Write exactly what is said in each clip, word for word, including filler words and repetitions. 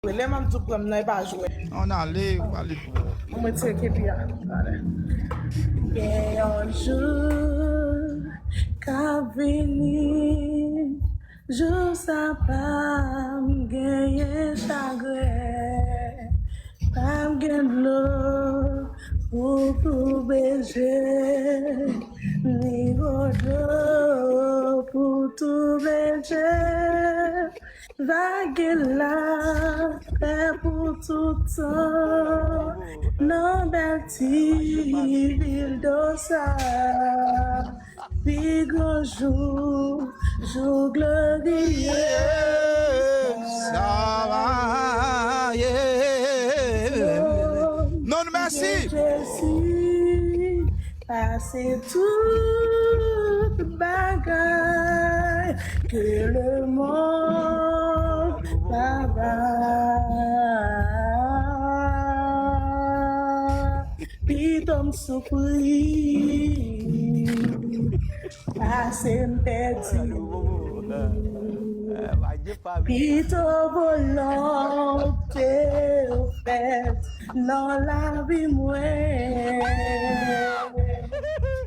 Lè m ap di w pran m nan, e pa jwèt. Ann ale, ou pale. Mwen retire kepi a. Gen yon jou k ap vini, jou sa p ap genyen chagren, p ap gen dlo pou koube je, ni gwo dlo pou toufe je. Va gen lapè pou tout tan nan bèl ti vil Dosa. Pi gran jou, jou glorye. Sa va ye. Non, mèsi. Jezi pase tout bagay ke lemonn pa bay. Pito m soufri, pase m pèdi. Pito volonte w fèt nan lavi mwen.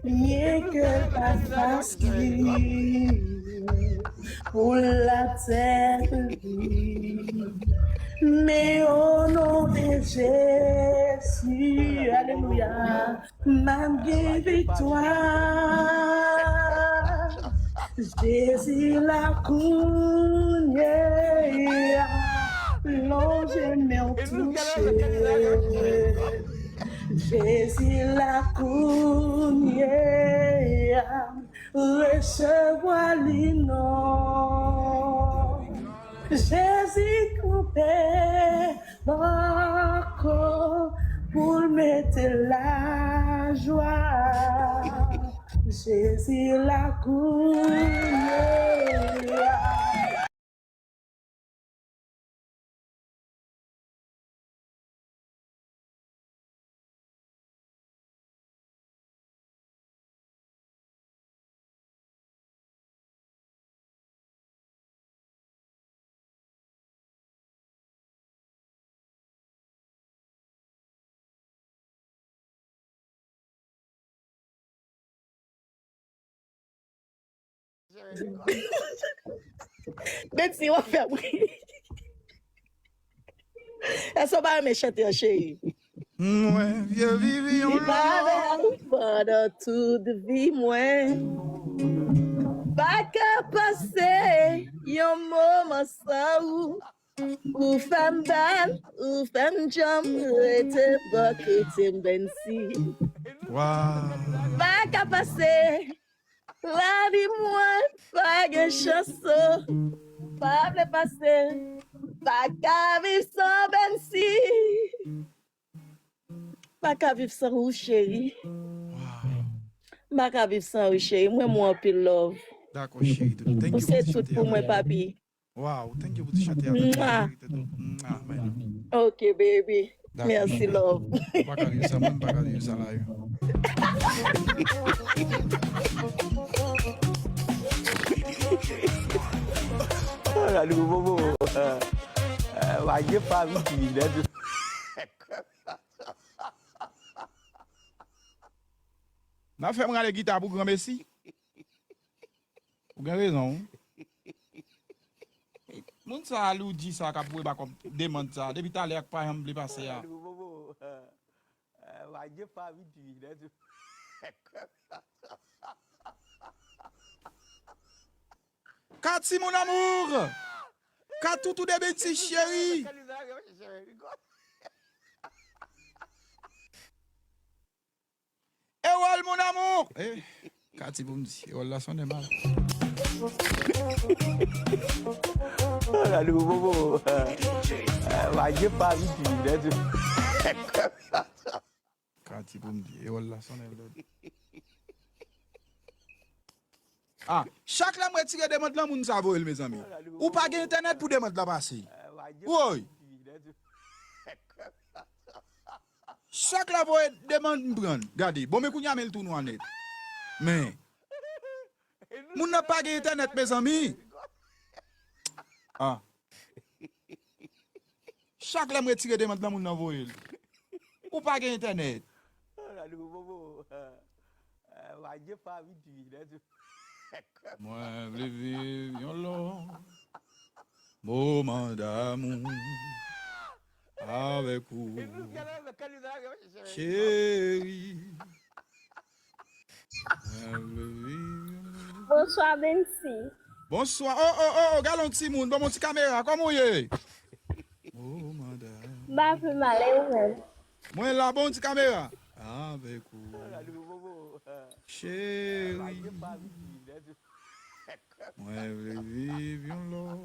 Byenke l pa fasil pou latè li, men o non de Jezi, alelouya, m ap gen viktwa. Jezi la kounye a, lonje men w touche. Jezi la kounye a, resevwa li non. Jezi kanpe bò kote pou l mete lajwa. Jezi la kounye a. Beti, w ap fè m ri. Èske w pa renmen chante an, cheri? Mwen vye vivi yon lanmou. Pandan tout vi mwen, pa ka pase yon moman san ou. Ou fè m bèl, ou fè m djanm, rete bò kote m, Bensi. Wow. Pa ka pase lavi mwen, pa gen chans, oh. Pa vle pase, pa ka viv san Bensi. Pa ka viv san ou, cheri. Wow. M pa ka viv san ou, cheri. Mwen, mwen anpil love. Dakò, cheri. Thank you. Ou se tout pou mwen, papi. Wow, thank you pou ti chante a. Mwa. Verite tou. Mwa, man. Ok, baby. Dakò, merci, love. Ou pa ka viv san mwen, m pa ka viv san la yo. Gade pou bobo. Wa gen pa vin ti nèt. N ap fè m rale gita pou granmesi. Ou gen rezon, wi. Moun sa a, Loudi sa k ap voye ba kòb demann sa a, depi talè a k pa janm vle pase a. Kati, mon amour! Katoutou de Beti, cheri! Erol, mon amour! Eh, Kati pou m di, Erol la sonnen mal. Gade pou bobo. Wa gen pa vin ti nèt. Kati pou m di, Erol la sonnen lòd. Ah, chak lè m retire demann lan, moun sa voye l, mezanmi. Ou pa gen entènèt pou demann la pase. Woy! Chak lè voye demann m pran l. Gade, bon, men kounye a men l tou nwa nèt. Men, moun nan pa gen entènèt, mezanmi. Ah. Chak lè m retire demand nan moun nan voye l. Ou pa gen entènèt. Mwen vle viv yon lòt moman damou avèk ou, cheri. Mwen vle viv yon lòt. Bonswa, Bensi. Bonswa. Oh, oh, oh, oh, gade yon timoun. Ban m yon ti kamera. Kòman w ye? Oh, madam. M pa pi mal, e ou menm? Mwen la, ban yon ti kamera. Avèk ou, cheri. Mwen vle viv yon lòt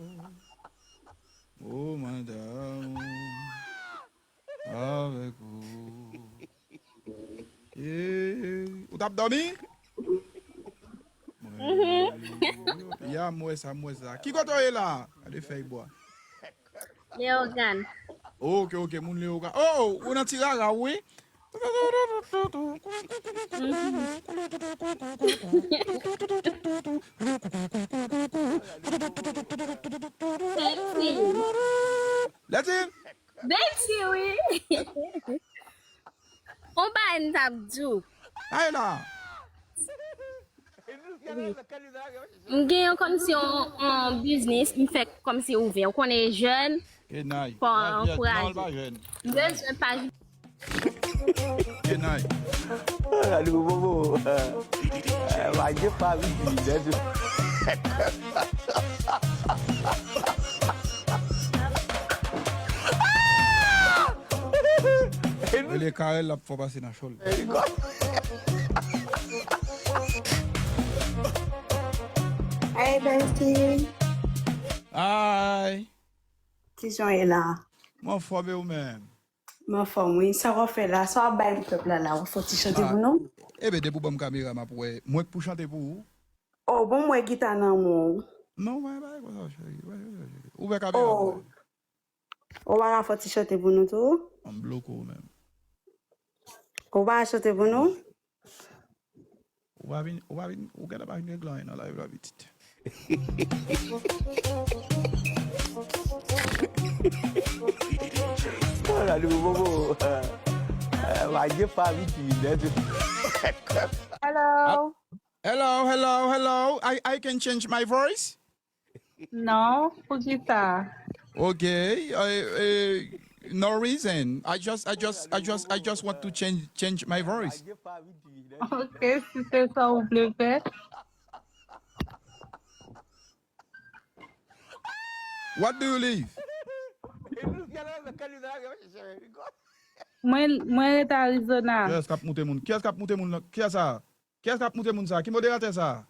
moman damou avèk ou. Cheri, ou t ap dòmi? Ya, m wè sa, m wè sa. Ki kote w ye la? Gade fèy bwa. Leyogàn. Ok, ok, moun Leyogàn. Oh, ou nan ti rara, wi. Lètin. Lètin. Bèl ti wi. On bagay m t ap di w. Ay la. Wi. M gen yon kòmsi yon, yon biznis, m fèk kòmsi ouvè. Ou konnen jèn, fò ankouraje. M bezwen paj. Gade bobo. Wage pa vin di. Rele Karèl, l ap fè w pase nan chòl. Hey, Bensi. Hi. Kijan w ye la? Mwen anfòm, e ou menm? Mwen anfòm, wi. Sa w ap fè la? Sa w ap bay pèp la la? W ap fè yon ti chante pou nou? Eben, depi w ban m kamera, m ap wè. Mwen k pou chante pou ou. Oh, bon, m wè gita nan men w. Non, mwen pa konsa, cheri. Ou wè kamera mwen. Ou pa ka fè ti chante pou nou tou? M bloke w menm. Ou pa ka chante pou nou? Ou pa vin, ou pa vin, ou gentan pa vin regle anyen nan live la, pitit. Hello. Hello, hello, hello. I, I can change my voice? Non, pou ki sa? Ok, eh, eh, no reason. I just, I just, I just, I just want to change, change my voice. Ok, si se sa ou vle fè. What do you live? Mwen, mwen rete Arizona. Kiyès k ap moute moun? Kiyès k ap moute moun nan? Kiyès sa? Kiyès k ap moute moun sa? Ki moderatè sa?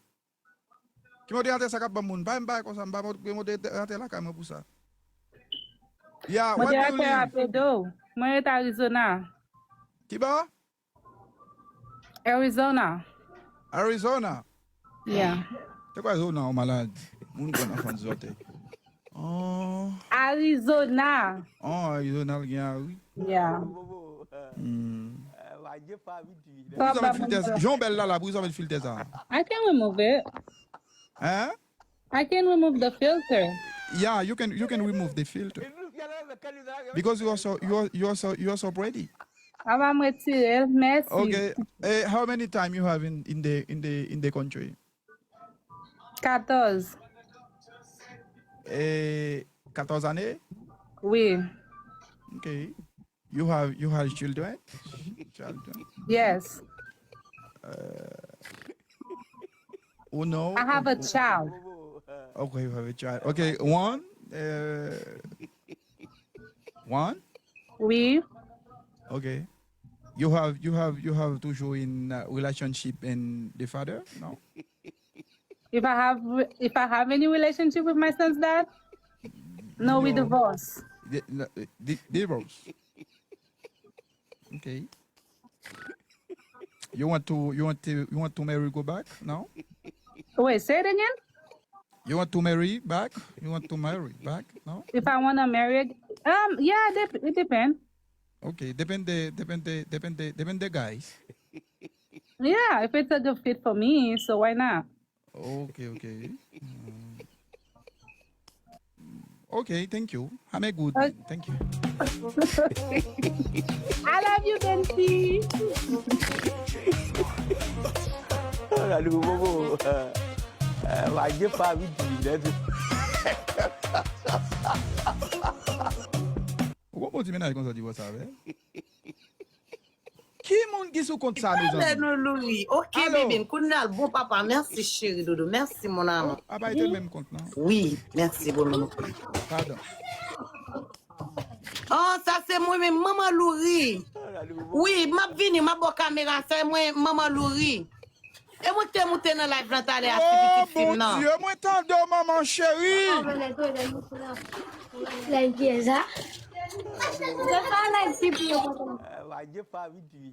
Ki moderatè sa k ap ban moun? Pa yon bagay konsa, m pa gen moderatè lakay mwen pou sa. Ya, what do you live? Moderatè a ap ede w. Mwen rete Arizona. Kiba? Arizona. Arizona? Yeah. Se kwa Arizona, ou malad? Moun konn anfan di zòtèy. Oh. Arizona. Oh, Arizona l gen a wi. Yeah. Hmm. Pou sa met filtè sa. Jan w bèl la la, pou sa met filtè sa. I can remove it. Hein? I can remove the filter. Yeah, you can, you can remove the filter. Because you are so, you are, you are so, you are so pretty. A va m retire l, mèsi. Okay. Eh, how many time you have in, in the, in the, in the country? Katòz. Eh, katòz ane? Wi. Okay. You have, you have children? Children? Yes. Uh, uno. I have a child. Okay, you have a child. Okay, one. Uh, one? Wi. Okay. You have, you have, you have toujours in, uh, relationship and the father? No? If I have, if I have any relationship with my son's dad? No, we divorce. Di-, no, di-, divorce. Okay. You want to, you want to, you want to marry, go back now? Wait, say it again? You want to marry back? You want to marry back? No? If I wanna marry ag-, um, yeah, dep-, it depend. Okay, depende, depende, depende, depende, guys. Yeah, if it's a good fit for me, so why not? Okay, okay. Mm. Ok, thank you. Ame good. Thank you. I love you, Bensi. Gade bobo. Wajye pa vit. Ou konn bon ti mennaj konsa di what's up, eh? Ki moun ki sou kont sa, mezanmi? Pale nou, Louri. Ok, bebe, m kounye a l bon papa. Mèsi, cheri doudou. Mèsi, mon amour. Oh, apa e te menm kont, non? Wi, mèsi, bon moun. Padon. Oh, sa se mwen menm, manman Louri. Wi, m ap vini, m ap bò kamera. Sa e mwen, manman Louri. E mwen ki te moute nan live lan talè a ti pitit fi m nan. Oh, Bondye, mwen tande w, manman cheri. Wajye pa vit wi.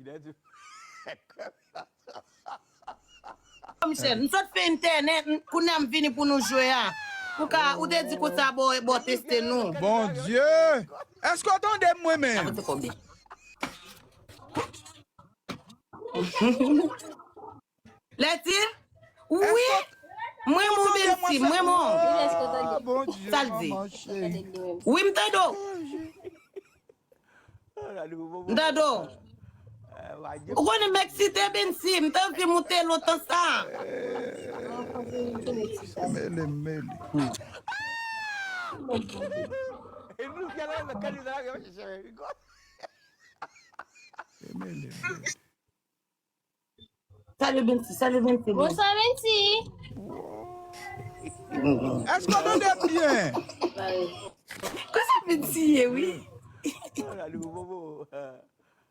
Michel, m sot fè entènèt, kounye a m vini pou nou jwe a. Ou ka, ou te di konsa bò, bò teste nou. Bondye! Èske w tande m mwen menm? Lèti? Wi! Mwen mon Bèlsi, mwen mon. Sa l di? Wi, m tande w. M tande w. Ou konnen m eksite, Bèlsi, m te anvi moute lontan sa. Mele, mele. Mele, mele. Salut Bensi, salut Bensi. Bonswa Bensi. Èske w tande m byen? Konsa Bensi ye wi.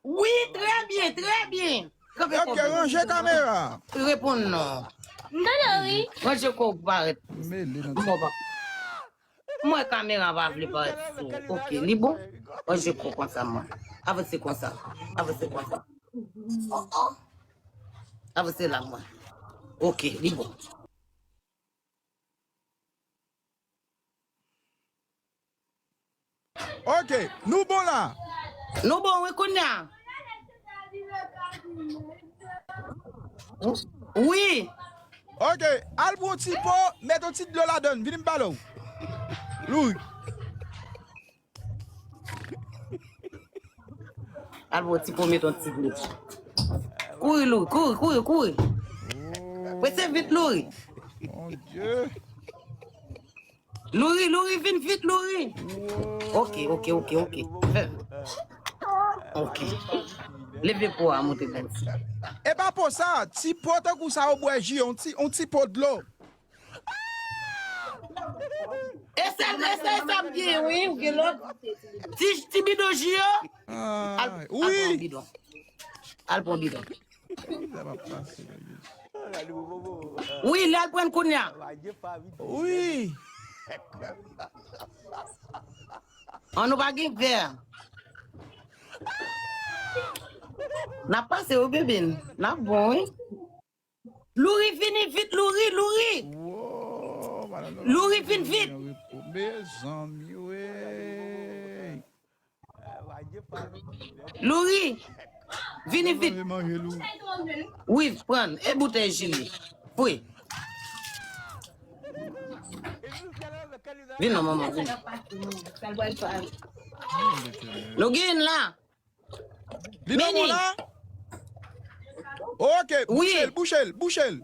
Wi, trè byen, trè byen. Ok, ranje kamera. Reponn non. M tande wi. Ranje kò w parèt. Mele nan ti. Mwen kamera pa vle parèt sou. Ok, li bon? Ranje kò konsa mwen. Avanse konsa. Avanse konsa. Oh, oh. Avanse la mwen. Ok, li bon. Ok, nou bon la. Nou bon wi kounye a. Wi. Ok, al pran yon ti po, met yon ti dlo ladann, vini m pale w. Louri. Al pran yon ti po, met yon ti dlo. Kouri Louri, kouri, kouri, kouri. Prese vit Louri. Louri, Louri, vin vit Louri. Ok, ok, ok, ok. Ok. Leve po a monte Bensi. E pa po sa, ti po tankou sa ou bwè ji, yon ti, yon ti po dlo. E sèl, e sèl sa m gen wi, ou gen lòt. Ti, ti bidon ji yo. Al, al pran bidon. Al pran bidon. Wi, lè al pran kounye a. Wi. An nou pa gen vè. N ap pase wi bebe n. N ap bon wi. Louri vini vit, Louri, Louri. Louri vin vit. Mezanmi wi. Louri, vini vit. Wi, pran e boutèy ji li. Wi. Vin non manman, vin. Nou gen la. Li nan men w la? Ok, bouche l, bouche l, bouche l.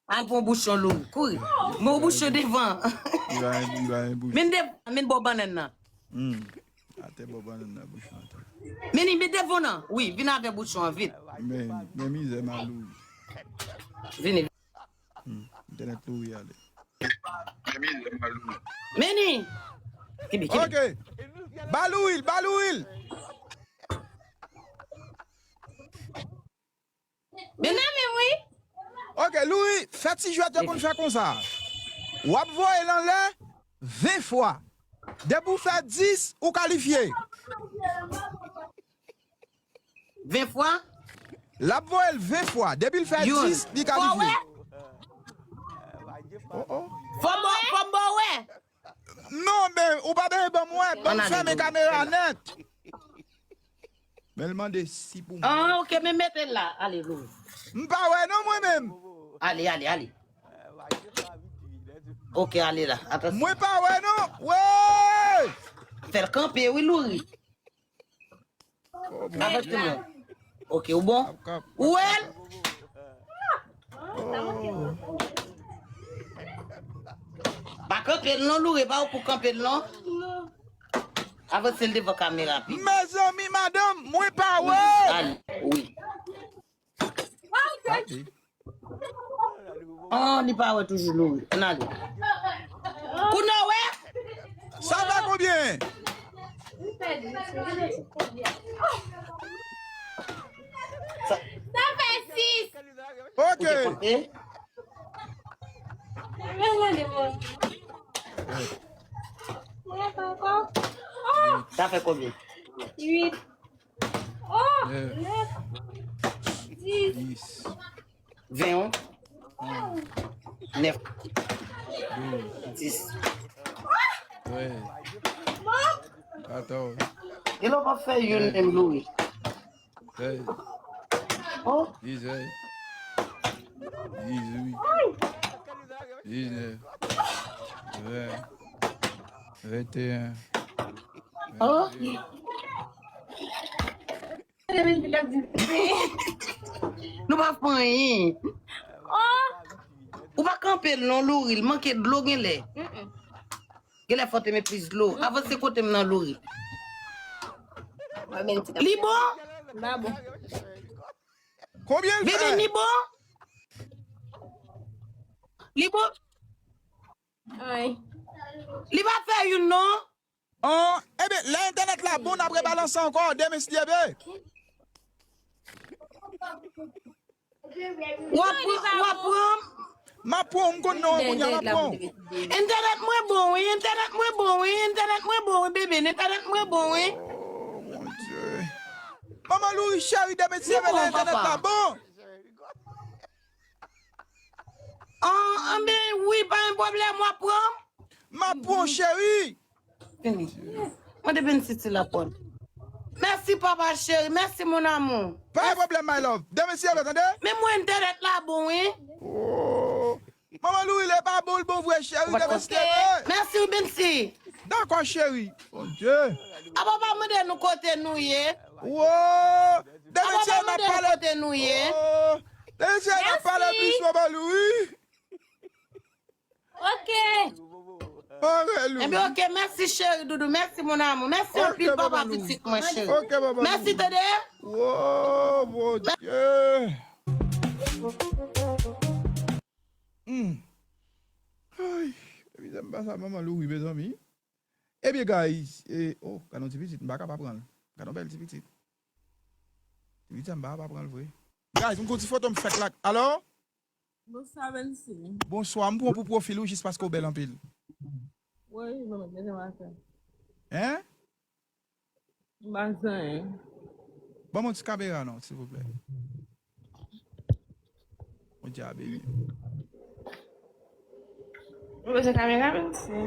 Al pran bouchon Louri, kouri. Men w bouche devan. Men devan, men bò bannann nan. Atè bò bannann nan, bouchon atè. Men li, men devan nan. Wi, vin avè bouchon an vit. Men, men mizè Malouri. Vini. Entènèt Louri ale. Meni! Kibi, kibi. Ok. Ba Louri l, ba Louri l. Men nan men wi. Ok, Louri, fè ti jwèt yo konn fè konsa. W ap voye l anlè ven fwa. Depi w fè dis, ou kalifye. Ven fwa? L ap voye l ven fwa. Depi l fè dis, li kalifye. Oh, oh. Fò m ba w wè. Non, men ou pa bezwen ban m wè. Ban m fèmen kamera nèt. Men l mande si pou mwen. Ah, ok, men mete l la. Ale, Louri. M pa wè non mwen menm. Ale, ale, ale. Ok, ale la. Atansyon. Mwen pa wè non. Wey! Fè l kanpe, wi, Louri. Oh, bon. Avanse, non. Ok, ou bon? Kap, kap, ou wè l? Oh. Pa kanpe l non, Louri, pa ou pou kanpe l non. Avanse l devan kamera pi. Mezanmi, madanm, mwen pa wè. Ale, wi. Ah, li pa wè toujou Louri. Ann ale. Kounye a w wè? Sa fè konbyen? Sa fè sis. Ok. Ou te konte? Sa fè konbyen? Uit. Oh, nèf. Nèf. Dis. Dis. Ven, wi. Onz. Nèf. Douz. Dis. Trèz. Katòz. Gen lè w p ap fè youn menm, Louri. Sèz. Oh. Dizèt. Dizuit. Diznèf. Ven. Venteyen. Oh. Nou pa fè anyen. Oh. Ou pa kanpe l non, Louri, l manke dlo genlè. Mm-mm. Genlè fò te met plis dlo. Avanse kote m nan, Louri. Li bon? Li pa bon. Konbyen l fè? Bebe, li bon? Li bon? Wi. Li pa fè youn non. Oh, ebyen, lè entènèt la bon, n ap rebalanse ankò, demen si Dye vle. W ap pran, w ap pran. M ap pran, m konn non an kounye a, m ap pran. Entènèt mwen bon, wi, entènèt mwen bon, wi, entènèt mwen bon, wi, bebe, entènèt mwen bon, wi. Oh, mon Dieu. Manman Louri cheri, demen si Dye vle, lè entènèt la bon. An, anben, wi, pa gen pwoblèm, w ap pran. M ap pran, cheri. Fini. Mande Bensi si l ap pran. Mèsi, papa cheri. Mèsi, mon amour. Pa gen pwoblèm, my love. Demen si Dye vle, tande? Men mwen, entènèt la bon, wi. Oh. Manman Louri, lè pa bon, l bon vre, cheri. Demen si Dye vle. Mèsi, wi, Bensi. Dakò, cheri. Mon Dieu. Apa w pa mande nou kote nou ye? Wo. Demen si Dye vle, n ap pale. Apa w pa mande nou kote nou ye? Oh. Demen si Dye vle, n ap pale plis, manman Louri. Ok. Ebyen, ok, mèsi cheri doudou, mèsi mon amour, mèsi anpil papa pitit mwen cheri. Mèsi tande. Wo, Bondye. Hmm. Ay, epi sa m pa sa manman Louri, mezanmi. Ebyen, guys, e, oh, gade yon ti pitit, m pa ka pa pran l. Gade yon bèl ti pitit. Ti pitit sa m pa ka pa pran l vre. Guys, m gon ti foto m fèk la. Alo? Bonswa, Bensi. Bonswa, m pran w pou pwofil ou jis paske w bèl anpil. Wi, mwen menm, mwen menm. Hein? M pa zanyen. Ban mwen ti kamera non, silvouplè. Bondye a beni. Ou bezwen kamera, Bensi?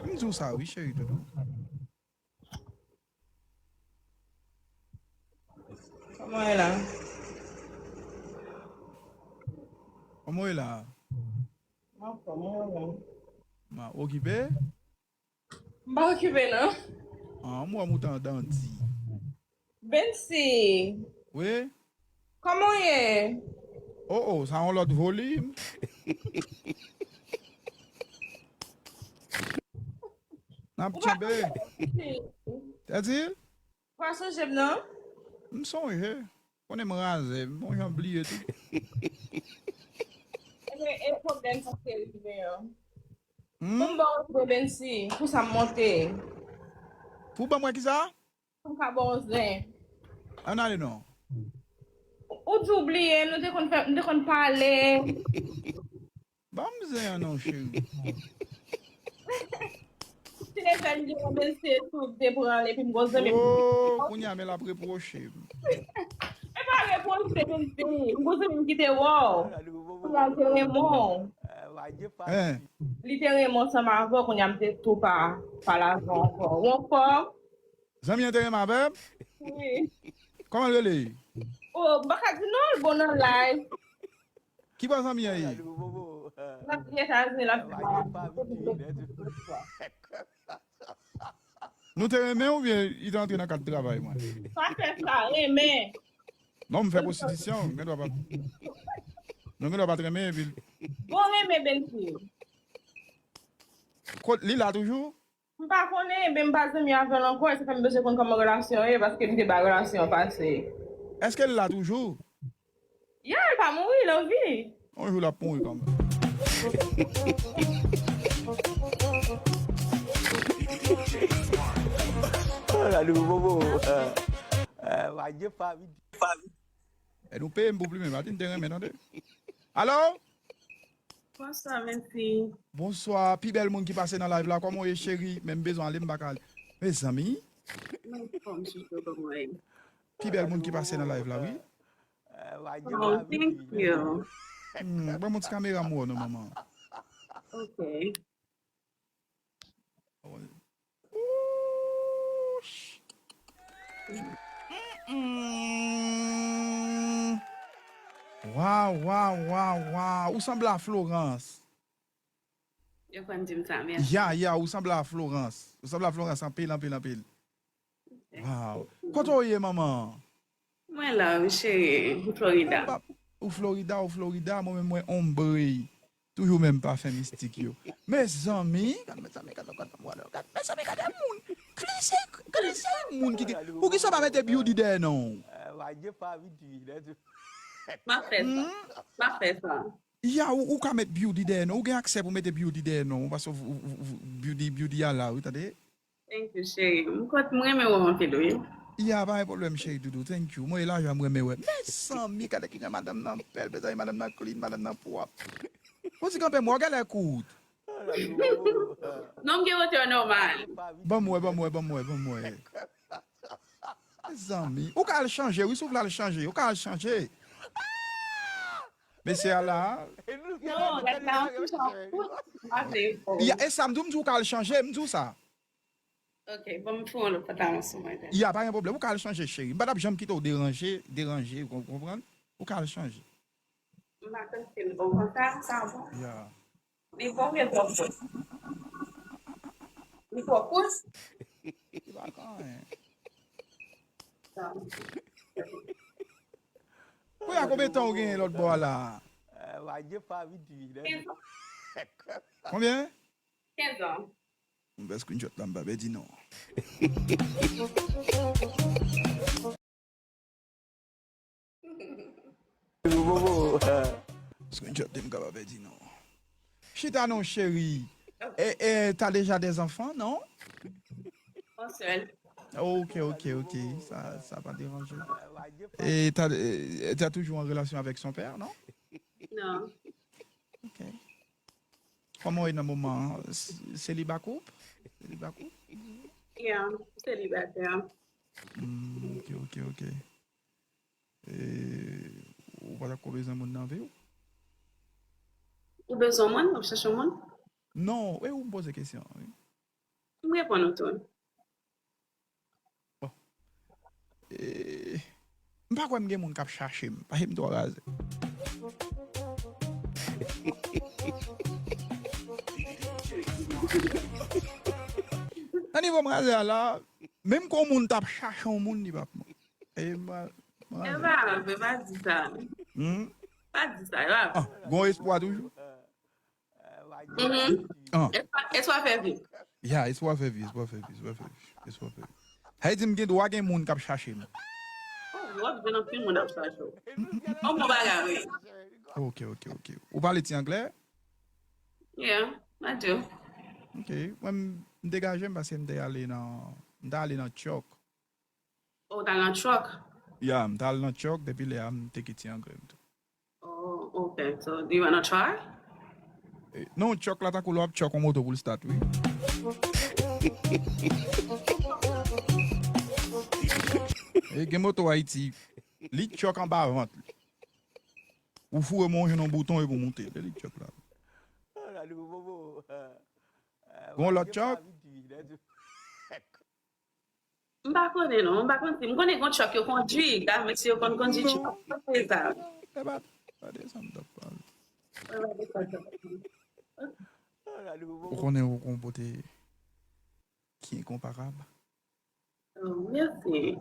M di w sa wi, cheri doudou. Kòman w ye la? Kòman w ye la? M anfòm, ou menm? M okipe? M pa okipe, non. Ah, m wè m ou t an dandi. Bensi. Wi? Kòman w ye? Oh, oh, sa yon lòt volim. N ap tchenbe. Ou pa sonje m, Bensi? Sa di? Ou pa sonje m, non? M sonje. Konnen m razè, m bon jan bliye tou. E, e pwoblèm sa te rive an. Hmm? Pou m ba w zen, Bensi, pou sa m monte. Pou ban mwen kisa? Pou m ka ba w zen. Ann ale non. Ou di w bliye m, nou te konn fè, nou te konn pale. Ban m zen an non, cheri. Ti lè fè m gen yon mesye tou te pran l epi m gon zanmi m. Oh, kounye a men l ap repwoche m. E pa repwoche, Bensi. M gon zanmi m ki te wè w. Kounye a l te renmen w. Hein? Li te renmen w ansanm avè w, kounye a m te tou pa pale avè w ankò. Ou anfòm? Zanmi an te renmen avè m? Wi. Kòman l rele? Oh, m pa ka di non, l bon nan live. Ki bò zanmi an ye? L ap di Etazini, l ap di. Nou te renmen oubyen li te antre nan kad travay mwen? Pa fè sa, renmen. Non, m fè pwostitisyon, m gen dwa pa. Nou gen dwa pa t renmen epi. Bon, renmen bèlfi. Kot li la toujou? M pa konnen, men m pa zanmi avè l ankò, e sa fè m bezwen konn kòman relasyon ye, paske m te ba relasyon an pase. Èske l la toujou? Ya, l pa mouri, l anvi. Yon jou l ap mouri kanmenm. Oh, la nou bobo. Euh, euh, wa je pa vi. E nou peye m pou plimen, Martin te renmen tande. Alo? Bonswa, mèsi. Bonswa, pi bèl moun ki pase nan live la, kòman w ye cheri? Men m bezwen ale, m pa ka ale. Mezanmi. Mwen fòm sou kòman w ye. Pi bèl moun ki pase nan live la, wi. Oh, thank you. Hmm, ban m yon ti kamera m wè w non, manman. Ok. Wouch. Mm-mm. Waw, waw, waw, waw. Ou sanble a Florence. Yo konn di m sa, mèsi. Ya, ya, ou sanble a Florence. Ou sanble a Florence anpil, anpil, anpil. Waw. Kote w ye, manman? Mwen la, wi, cheri. Ou Florida. Ou Florida, ou Florida. Mwen menm, mwen Ombre. Toujou menm pafen mistik yo. Mezanmi, gad mezanmi, gad, gad, gad, gad, mezanmi, gade moun. Gade se, gade se moun ki gen. Poukisa w pa mete Beauty dèyè non w? M ap fè sa. Hmm? M ap fè sa. Ya, ou, ou ka met Beauty dèyè non w. Ou gen aksè pou mete Beauty dèyè non w. Paske w, w, w, w, Beauty, Beauty a la, wi, tande. Thank you, cheri. M kont, m renmen wè w anpil, wi. Ya, pa gen pwoblèm, cheri doudou. Thank you. Mwen, e lajan m renmen wè. Mezanmi, gade kijan madanm nan bèl, mezanmi, madanm nan clean, madanm nan pwòp. Ou di kanpe m, wè, w genlè kout. Non, m gen wotè nòmal. Ban m wè, ban m wè, ban m wè, ban m wè. Mezanmi, ou ka al chanje, wi, si w vle al chanje, ou ka al chanje. Mesye a la. Non, gad la, yon ti jan kout, m pa vle. Ya, e sa m di w, m di w ka al chanje, m di w sa. Ok, bon, m fè yon lòt pantalon sou mwen, then. Ya, pa gen pwoblèm, ou ka al chanje, cheri. M pa t ap janm kite w deranje, deranje, ou konprann? Ou ka al chanje. M pa konn si l bon konsa, sa bon. Ya. Li bon, li twò kout. Li twò kout? Li pa gen anyen. Kounya, konbyen tan ou genyen lòt bò a la? Kenz an. Konbyen? Kenz an. M fè screenshot la, m pa pèdi non. Screenshot li, m ka pa pèdi non. Chita non, cheri. E, e, t'as déjà des enfants, non? Un seul. Ok, ok, ok. Sa, sa pa deranje. E t'as, e, t'as toujours en relation avec son père, non? Non. Ok. Kòman w ye nan moman an? S-, seliba koup? Seliba koup? Yeah, selibatè. Hmm, ok, ok, ok. E, ou pa t ko bezwen moun nan vi w? Ou bezwen moun? W ap chèche moun? Non, e ou m poze kesyon an, wi. M reponn ou tou. Bon. E, m pa kwè m gen moun k ap chache m. Paske m twò razè. Nan nivo m razè a la, menm ke yon moun t ap chache yon moun, li p ap mwen. E, m pa, m razè. E pa, e pa di sa. Hmm? Pa di sa, e pa. Ah, gon espwa toujou? Mhm. Ah. Espwa, espwa fè vi. Ya, espwa fè vi, espwa fè vi, espwa fè vi, espwa fè vi. Sa vle di m gen dwa gen moun k ap chache m. Oh, w ap jwenn anpil moun ap chache w. Yon bon bagay, wi. Ok, ok, ok. Ou pale ti anglè? Yeah, I do. Ok. Mwen, m, m degaje m paske m te ale nan, m te ale nan Chòk. Oh, w t al nan Chòk? Ya, m t al nan Chòk, depi lè a, m teke ti anglè m tou. Oh, ok. So, do you wanna try? Eh, non, Chòk la tankou lè w ap Chòk yon moto pou l start, wi. Eh, gen moto Ayiti, li Chòk anba vant li. Ou foure men w jwenn yon bouton epi w moute, lè li Chòk la. Gon lòt Chòk? M pa konnen non, m pa konn si. M konnen gon Chòk yo kondwi, granmesi yo konn kondwi Chòk. Mwen se sa. E pa, pa de sa m t ap pale. Ou konnen ou gon bote ki enkonparab. Oh, mèsi.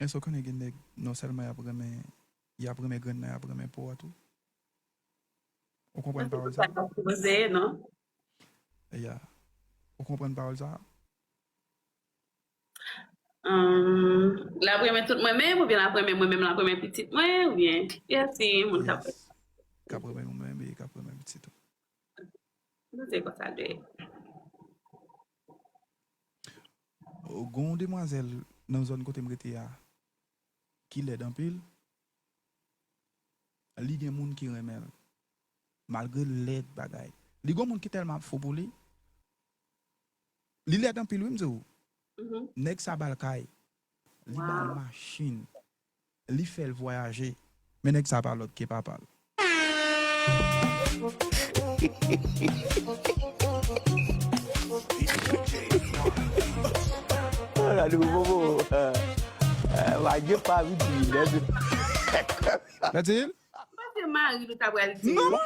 Èske w konnen gen nèg non sèlman y ap renmen, y ap renmen grenn nan, y ap renmen po a tou? Ou konprann pawòl sa? Sa pa sipoze ye, non? Ya. Ou konprann pawòl sa? L ap renmen tout mwen menm, oubyen l ap renmen mwen menm, l ap renmen pitit mwen, oubyen, yes, si moun k ap. Yes. K ap renmen mwen menm e k ap renmen pitit ou. Nou se konsa l dwe ye. Gon yon demwazèl nan zòn kote m rete a ki lèd anpil. Li gen moun ki renmen l. Malgre l lèd bagay. Li gon moun ki tèlman ap fou pou li. Li lèd anpil wi m di w. Nèg sa ba l kay. Li ba l machin. Li fè l vwayaje. Men nèg sa pa lòt ke papa l. Gade pou bobo. Wage pa vin di lèd. Matil? Mwen se mari nou ta pral di. Non, non,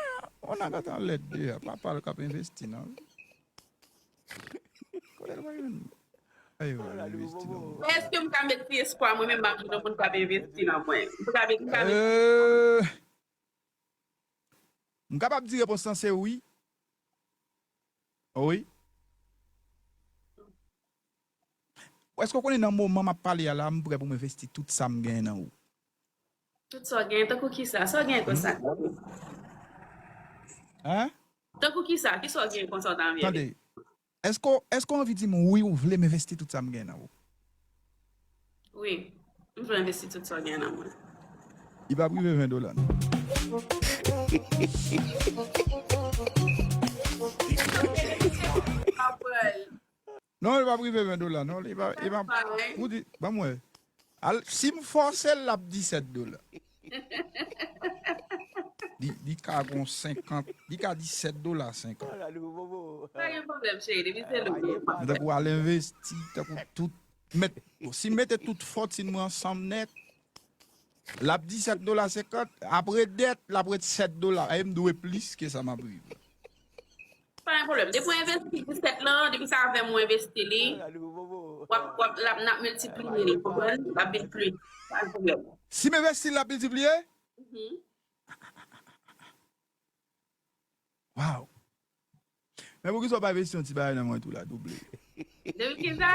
on a gata lèd de a. Papa l k ap envesti nan. Kote l pa jwenn? Ayo, envesti nan. Men èske m ka met ti espwa mwen menm m ap jwenn yon moun k ap envesti nan mwen? M ka met, m ka met. Euh, M kapab di repons lan se wi. Wi. Èske w konnen nan moman m ap pale a la, m prè pou m envesti tout sa m genyen nan ou? Tout sa w genyen, tankou kisa? Sa w genyen konsa? Hein? Tankou kisa? Kisa w genyen konsa w ta anvi? Tande. Èske w, èske w anvi di m wi ou vle m envesti tout sa m gen nan ou? Wi, m vle envesti tout sa w gen nan mwen. Li p ap rive ven dola non. Non, li p ap rive ven dola non. Li p ap, li p ap, ou di, ban m wè. Al, si m fòse l, l ap di sèt dola. Li, li ka gon senkant, li ka di sèt dola senkant. Pa gen pwoblèm, cheri, depi se nou. Men tankou al envesti, tankou tout, met, bon, si m mete tout fòtin mwen ansanm nèt, l ap di sèt dola senkant, apre dèt, l ap ret sèt dola. E m dwe plis ke sa m ap rive. Pa gen pwoblèm. Depi w envesti disèt lan, depi se avè m ou envesti li, w ap, w ap, l ap, n ap miltipliye l, konprann? L ap vin plis. Pa gen pwoblèm. Si m envesti l, l ap miltipliye? Mhm. Wow! Men poukisa w pa envesti yon ti bagay nan mwen tou la, double? Depi kisa?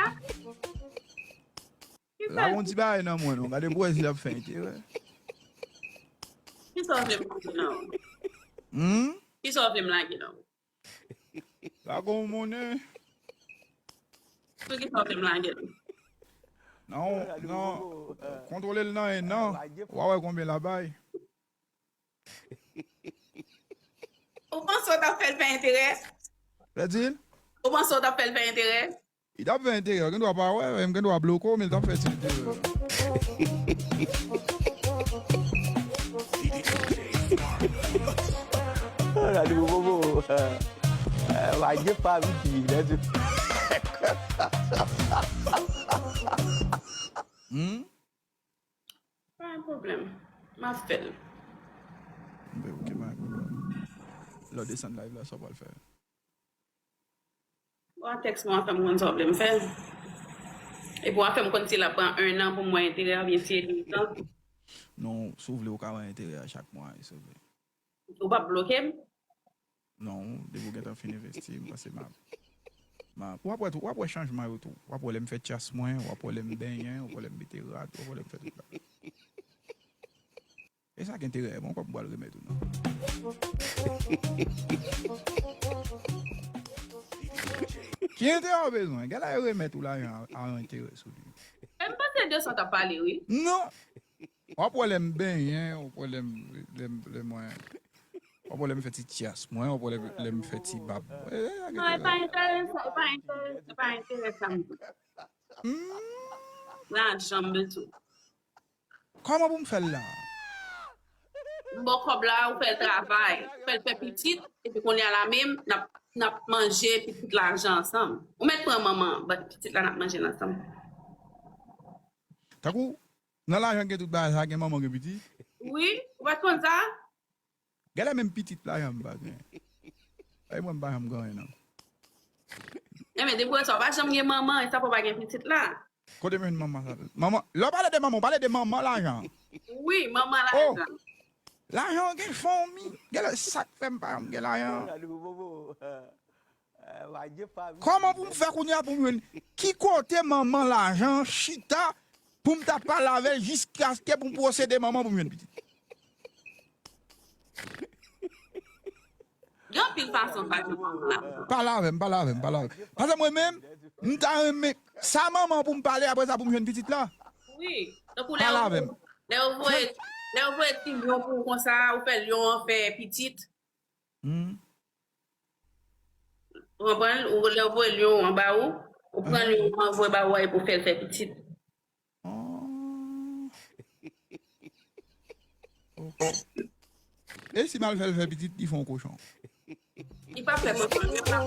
La gon ti bagay nan mwen non, gade pou wè si l ap fè enterè. Kisa w vle m lage nan ou? Hmm? Kisa w vle m lage nan ou? La gon monnen. Sou kisa w vle m lage l? Non, non. Kontwole l nan en an. W a wè konbyen l ap bay. Ou panse w t ap fè l fè enterè? Lè di l? Ou panse w t ap fè l fè enterè? Li t ap fè enterè, ou gen dwa pa wè, m gen dwa bloke w, men li t ap fè ti enterè. Gade pou bobo. Wage pa vin di lè di. Hmm? Pa gen pwoblèm. M ap fè l. Enben, ok, pa gen pwoblèm. Lè w desann live la, sa w pral fè? Bon, tèks mwen fè m konn sa w vle m fè. Epi w a fè m konn si l ap pran en an pou m wè enterè a oubyen si e de zan. Non, si w vle, ou ka wè enterè a chak mwa, si w vle. Ou p ap bloke m? Non, depi w gentan fin envesti, m panse m ap, m ap, w ap wè tou, w ap wè chanjman yo tou. W ap wè lè m fè tyas mwen, w ap wè lè m benyen, w ap wè lè m mete rad, w ap wè lè m fè tout bagay. E sa k enterè, bon, kòb m pral remèt ou non. Ki enterè w bezwen? Gèlè yo remèt ou lajan a, a enterè sou li. E m panse de sa w t ap pale, wi. Non! W ap wè lè m benyen, w ap wè lè m, lè m, lè mwen, w ap wè lè m fè ti tyas mwen, w ap wè lè m, lè m fè ti bab mwen. E, e, e, Non, e pa enteresan, e pa enteresan, e pa enteresan. Hmm, Lajan m bezwen. Kòman pou m fè l la? M ba w kòb la, ou fè l travay, ou fè l fè pitit, epi kounye a la menm, n ap, n ap manje pitit lajan ansanm. Ou mèt pran manman an, but pitit la n ap manje l ansanm. Tankou, nan lajan gen tout bagay sa, gen manman, gen pitit? Wi, ou pa t konn sa? Genlè menm pitit lajan m pa gen. Ay mwen m pa janm gen anyen non. Enben, depi w wè sa, w pa janm gen manman, e sa fè w pa gen pitit la. Kote m jwenn manman sa? Manman, lè w pale de manman, w pale de manman lajan. Wi, manman lajan. Lajan gen fanmi. Genlè sa k fè m pa janm gen lajan. Kòman pou m fè kounye a pou m jwenn? Ki kote manman lajan chita pou m ta pale avè l jiskaske pou m posede manman pou m jwenn pitit? Gen anpil fason pa gen manman la. Pale avè m, pale avè m, pale avè m. Paske mwen menm, m ta renmen sa manman pou m pale, apre sa pou m jwenn pitit la. Wi. Tankou lè yo voye, lè yo voye ti lyon pou ou konsa, ou fè lyon an fè pitit. Ou konprann? Ou lè yo voye lyon an ba ou, ou pran lyon an voye ba ou a epi ou fè l fè pitit. E si m al fè l fè pitit, li fè yon kochon? Li pa fè kochon, li pa.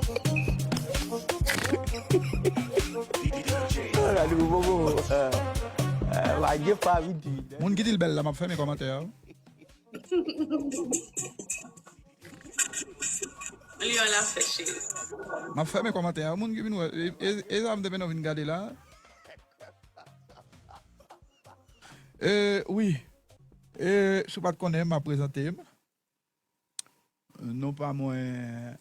Gade pou bobo. Wadye pa vidi. Moun ki di l bèl la, m ap fèmen kòmantè a. Li an la fè cheri. M ap fèmen kòmantè a. Moun ki vin wè, e, e, e sa m te pèn vin gade la. E, wi. E, si w pa t konnen, m ap prezante m. Non pa mwen,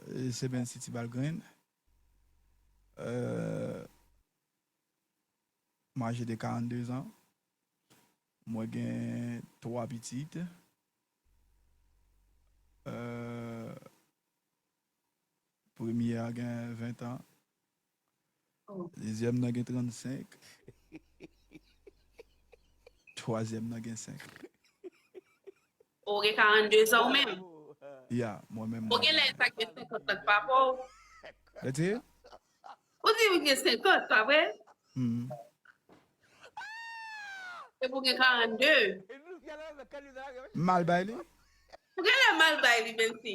e, se Bency Ti Balgrenn. E, m aje de karannde zan. Mwen gen twa pitit. E, premye a gen ven tan. Dezyèm nan gen trannsenk. Twazyèm nan gen senk. Ou gen karannde zan ou menm? Ya, mwen menm. Ou gen lè sa gen senkant lan k pa pa w? Lè ti? Ou di ou gen senkant, pa vre? Hmm. Epi ou gen karannde. M mal bay li? Ou gen lè mal bay li, Bency.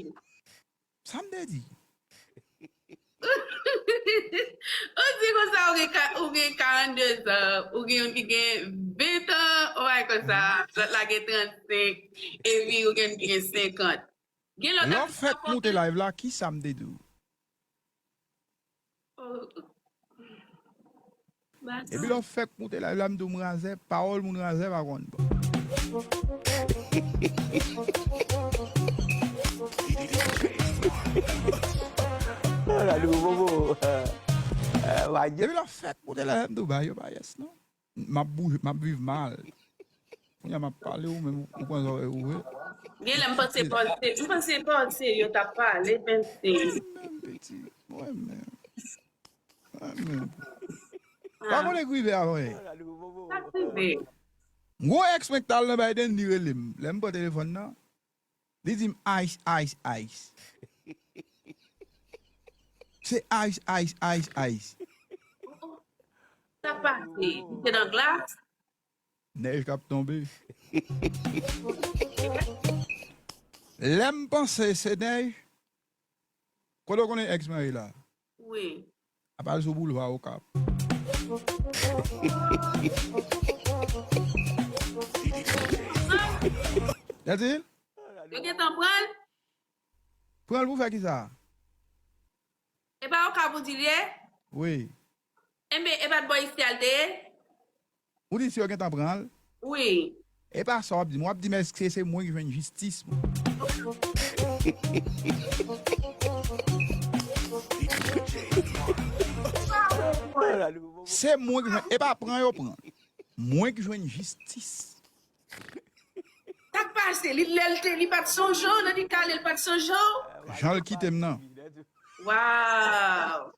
Sa m te di? Ou di konsa ou gen ka, ou gen karannde zan, ou gen youn ki gen ven tan, ou bay konsa, lòt la gen trannsenk, epi ou gen youn ki gen senkant. Gen lòt Lè w fèk moute live la, ki sa m te di w? Epi lè w fèk moute live la, m di w m razè, pawòl moun razè pa konn bon. Epi lè w fèk moute live la, m di w ba yo pa yes non. M ap bouje, m ap viv mal. Kounye a m ap pale ou menm ou pran zòrèy ou vre. Gen lè m panse Paul se, m panse Paul se yo t ap pale, men se. Mwen menm, piti, mwen menm. Mwen menm. Pa konnen k rive avan yè. Sa k rive? M gwo ex mwen k t al nan Biden, li rele m. Lè m pran telefòn nan, li di m ice, ice, ice. Se ice, ice, ice, ice. Sa pase? Li te nan glas? Nèj k ap tonbe. Lè m panse se nèj. Kote w konnen ex mwen ye la? Wi. Ap al sou boulva Okap. Tande? Yo gentan pran l? Pran l pou fè kisa? E pa Okap ou di l ye? Wi. Enben, e pa t bò isi a l te ye? Ou di si yo gentan pran l? Wi. E pa sa w ap di m. W ap di m èske se mwen ki jwenn jistis mwen? Se mwen ki jwenn, e pa pran yo pran. Mwen ki jwenn jistis. Sa k pase? Li lè l te, li pa t sonje w, nan li kale l pa t sonje w? Jan l kite m nan. Waw.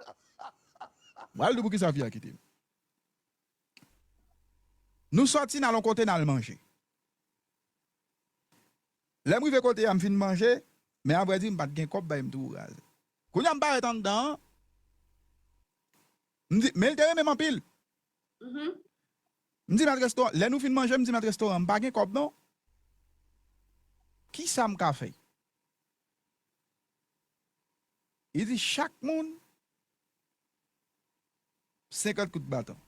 Mwen al di w poukisa fi a kite m. Nou sòti n al yon kote n al manje. Lè m rive kote a, m fin manje, men avrèdi m pa t gen kòb bay m tou razè. Kounye a m parèt anndan an, m di, men l te renmen m anpil. M di mèt restoran, lè nou fin manje, m di mèt restoran, m pa gen kòb non. Kisa m ka fè? Li di chak moun senkant kout baton.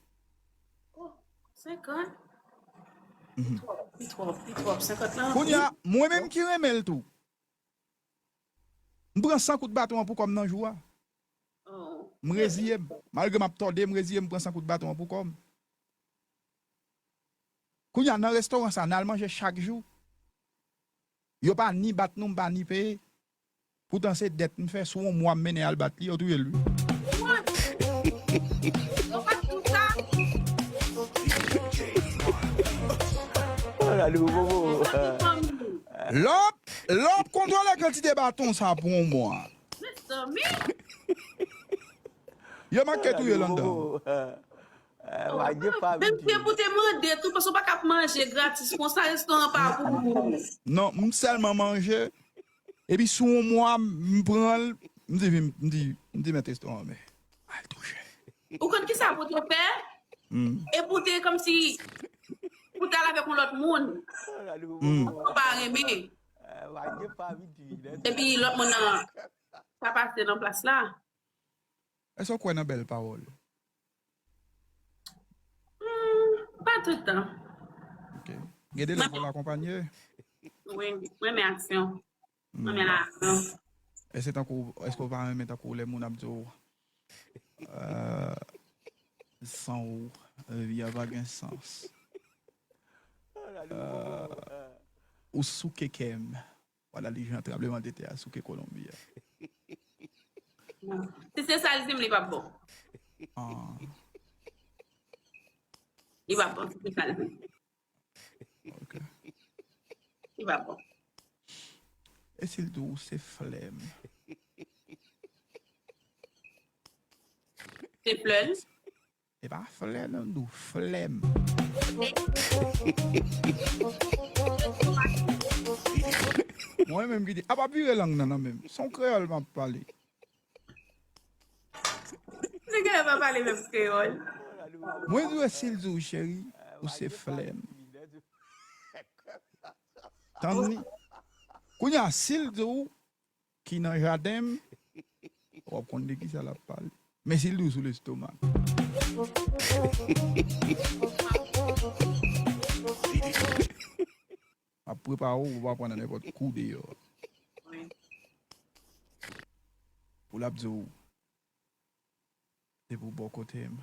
Oh, senkant? Li twòp, li twòp, li twòp. Senkant lan. Kounye a, mwen menm ki renmen l tou. M pran san kout baton an pou kò m nan jou a. Oh. M reziye m. Malgre m ap tòde, m reziye m pran san kout baton an pou kò m. Kounye a, nan restoran sa, n al manje chak jou. Yo pa ni bat nou, m pa ni peye. Poutan se dèt m fè, sou yon mwa m mennen al bat li, yo touye l wi. Yo pa t di w sa. Gade pou bobo. Lè w ap, lè w ap kontwole kantite baton sa pou yon mwa. Mezanmi. Yo manke touye l anndan. Menm ke pou te mande tou, paske w pa ka ap manje gratis konsa, restoran pa pou ou. Non, m sèlman manje. Epi sou yon mwa, m pran l, m di, vin, m di, m di mèt restoran, men al tou chè. Ou konn kisa pou te fè? Hmm. E pou te kòmsi, pou te al avèk yon lòt moun. Hmm. Ou pa renmen. Epi lòt moun nan, sa pase nan plas la. Èske w kwè nan bèl pawòl? Hmm, pa tout tan. Ok. Gen de lè fò l akonpanye. Wi, mwen renmen aksyon. Mwen renmen aksyon. Èske tankou, èske w pa renmen tankou lè moun ap di w, euh, san w, vi a pa gen sans. Euh, ou souke kè m. Wala li jan tranblemanntè a souke Kolonbi a. Non. Si se sa l di m, li p ap bon. Ah. Li p ap bon, si se sa l di m. Ok. Li p ap bon. E si l di w se flèm? Se flèm? E pa flè non, m di w flèm. Mwen menm ki di, apa vire lang nan nan men m. Se yon kreyòl m ap pale. Se kreyòl pa pale menm kreyòl. Mwen di w si l di w cheri, ou se flèm. Tann li. Kounye a, si l di w ki nan jaden m, w ap konn de kisa l ap pale. Men si l di w sou lestomak. Ap prepare w pou w pa pran nan nenpòt kou deyò. Wi. Pou l ap di w, depi w bò kote m,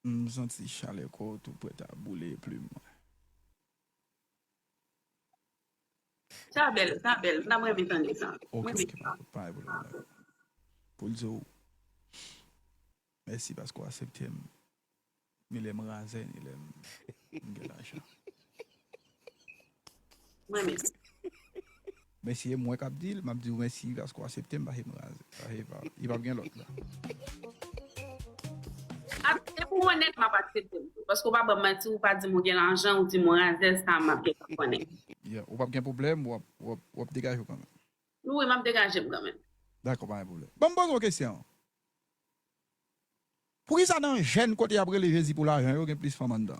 m santi chalè kò w tou prèt a boule plim mwen. Sa bèl, sa bèl. M ta renmen tande sa. Ok, ok, pa, pa gen pwoblèm. Pou l di w, mèsi paske w aksepte m. Ni lè m razè, ni lè m, m gen lajan. Mwen menm. Men si e mwen k ap di l, m ap di w mèsi paske w aksepte m, paske m razè. Paske pa, li p ap gen lòt la. Ap, e pou onèt, m ap aksepte l. Paske w pa ban m manti, ou pa di m ou gen lajan, ou di m ou razè, sa m ap gen pou konnen. Yeah, ou p ap gen pwoblèm, w ap, w ap, w ap degaje w kanmenm. Wi, m ap degaje m kanmenm. Dakò, pa gen pwoblèm. Ban m poze w kesyon. Poukisa nan jèn kote y ap rele Jezi pou lajan yo gen plis fanm anndan?